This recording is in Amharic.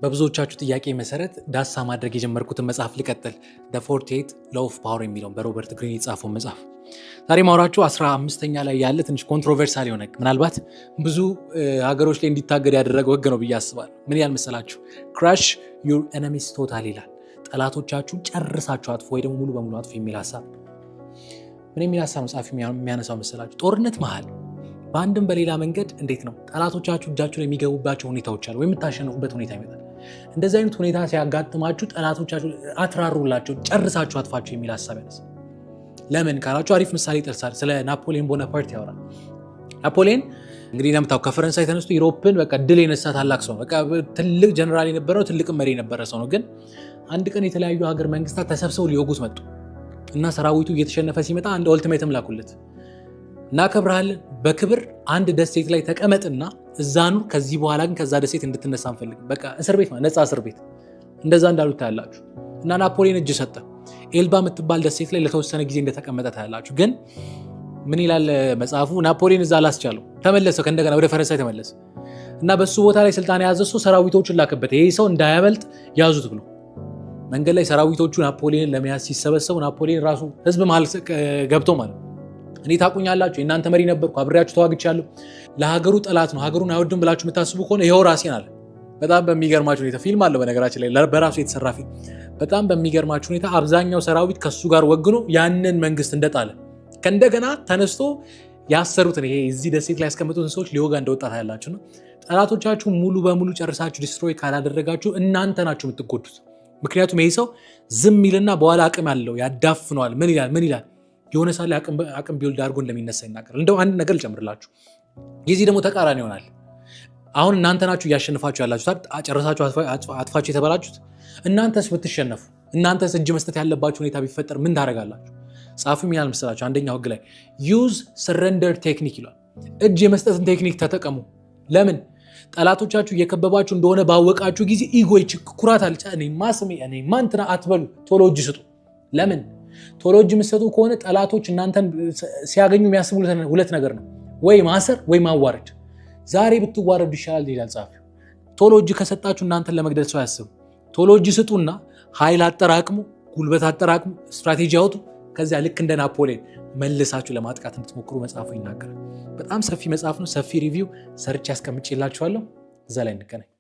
በብዙዎቻችሁ ጥያቄ መሰረት ዳሰሳ ማድረግ የጀመርኩትን መጽሐፍ ልቀጥል። The 48 Law of Power የሚለውን በሮበርት ግሪን የተጻፈውን መጽሐፍ። ዛሬ ማውራችሁ 15ኛ ላይ ያለ ትንሽ controversial የሆነ፣ ምናልባት ብዙ ሀገሮች ላይ እንዲታገድ ያደረገው ህግ ነው ብዬ አስባለሁ። ምን ያህል መሰላችሁ? "Crush your enemies totally" ይላል። ጠላቶቻችሁን ጨርሳችሁ አጥፉ ወይ ደግሞ ሙሉ በሙሉ አጥፉ የሚል ሀሳብ። ምን የሚል ሀሳብ መጽሐፍ የሚያነሳው መሰላችሁ? ጦርነት መሃል በአንድም በሌላ መንገድ እንዴት ነው ጠላቶቻችሁ እጃችሁ ላይ የሚገቡባቸው ሁኔታዎች አሉ፣ ወይም የምታሸንፉበት ሁኔታ ይመጣል። እንደዚህ አይነት ሁኔታ ሲያጋጥማችሁ ጠላቶቻችሁ አትራሩላቸው፣ ጨርሳችሁ አጥፏቸው የሚል ሀሳብ ያነሳል። ለምን ካላችሁ አሪፍ ምሳሌ ይጠቅሳል። ስለ ናፖሊዮን ቦናፓርት ያወራል። ናፖሊዮን እንግዲህ እንደምታውቁት ከፈረንሳይ ተነስቶ Europe ን በቃ ድል የነሳ ታላቅ ሰው ነው። በቃ ትልቅ ጀነራል የነበረው፣ ትልቅ መሪ የነበረ ሰው ነው። ግን አንድ ቀን የተለያዩ ሀገር መንግስታት ተሰብስበው ሊወጉት መጡ እና ሰራዊቱ እየተሸነፈ ሲመጣ አንድ ultimatum ላኩለት። እናከብርሃለን፣ በክብር አንድ ደሴት ላይ ተቀመጥና እዛ ኑር። ከዚህ በኋላ ግን ከዛ ደሴት እንድትነሳ አንፈልግም። በቃ እስር ቤት፣ ነፃ እስር ቤት እንደዛ እንዳሉት ታያላችሁ። እና ናፖሊዮን እጅ ሰጠ። ኤልባ የምትባል ደሴት ላይ ለተወሰነ ጊዜ እንደተቀመጠ ታያላችሁ። ግን ምን ይላል መጽሐፉ? ናፖሊዮን እዛ አላስቻለው፣ ተመለሰ፣ ከእንደገና ወደ ፈረንሳይ ተመለሰ እና በሱ ቦታ ላይ ስልጣን የያዘ ሰው ሰራዊቶቹን ላከበት። ይሄ ሰው እንዳያመልጥ ያዙት ብሎ። መንገድ ላይ ሰራዊቶቹ ናፖሊዮንን ለመያዝ ሲሰበሰቡ ናፖሊዮን ራሱ ህዝብ መሀል ገብቶ ማለት እኔ ታቁኛላችሁ፣ የእናንተ መሪ ነበርኩ፣ አብሬያችሁ ተዋግቻለሁ። ለሀገሩ ጠላት ነው፣ ሀገሩን አይወድም ብላችሁ የምታስቡ ከሆነ ይኸው ራሴን አለ። በጣም በሚገርማችሁ ሁኔታ ፊልም አለው በነገራችን ላይ፣ በራሱ የተሰራ ፊልም። በጣም በሚገርማችሁ ሁኔታ አብዛኛው ሰራዊት ከሱ ጋር ወግኖ ያንን መንግስት እንደጣለ፣ ከእንደገና ተነስቶ ያሰሩትን፣ ይሄ እዚህ ደሴት ላይ ያስቀምጡትን ሰዎች ሊወጋ እንደወጣ ታያላችሁ። ነው ጠላቶቻችሁ ሙሉ በሙሉ ጨርሳችሁ destroy ካላደረጋችሁ እናንተ ናችሁ የምትጎዱት። ምክንያቱም ይሄ ሰው ዝም ይልና በኋላ አቅም ያለው ያዳፍነዋል። ምን ይላል፣ ምን ይላል፣ የሆነ ሰዓት ላይ አቅም build አድርጎ እንደሚነሳ ይናገራል። እንደው አንድ ነገር ልጨምርላችሁ። የዚህ ደግሞ ተቃራኒ ይሆናል። አሁን እናንተ ናችሁ እያሸነፋችሁ ያላችሁት፣ ጨርሳችሁ አጥፋችሁ የተባላችሁት። እናንተስ ብትሸነፉ፣ እናንተስ እጅ መስጠት ያለባችሁ ሁኔታ ቢፈጠር ምን ታደርጋላችሁ? ጸሐፊው ምን ይላል መሰላችሁ? አንደኛው ህግ ላይ "Use surrender technique" ይላል። እጅ የመስጠትን ቴክኒክ ተጠቀሙ። ለምን? ጠላቶቻችሁ እየከበባችሁ እንደሆነ ባወቃችሁ ጊዜ ego፣ ኩራት አለ፣ እኔማ ስሜ፣ እኔማ እንትና አትበሉ፣ ቶሎ እጅ ስጡ። ለምን? ቶሎ እጅ የምትሰጡ ከሆነ ጠላቶች እናንተን ሲያገኙ የሚያስቡት ሁለት ነገር ነው፣ ወይ ማሰር ወይ ማዋረድ። ዛሬ ብትዋረዱ ይሻላል ይላል ጸሐፊው። ቶሎ እጅ ከሰጣችሁ እናንተን ለመግደል ሰው አያስቡ። ቶሎ እጅ ስጡና ኃይል አጠራቅሙ፣ ጉልበት አጠራቅሙ፣ ስትራቴጂ አውጡ። ከዚያ ልክ እንደ ናፖሊዮን መልሳችሁ ለማጥቃት እንድትሞክሩ መጽሐፉ ይናገራል። በጣም ሰፊ መጽሐፍ ነው። ሰፊ review ሰርቼ አስቀምጬላችኋለሁ። እዛ ላይ እንገናኝ።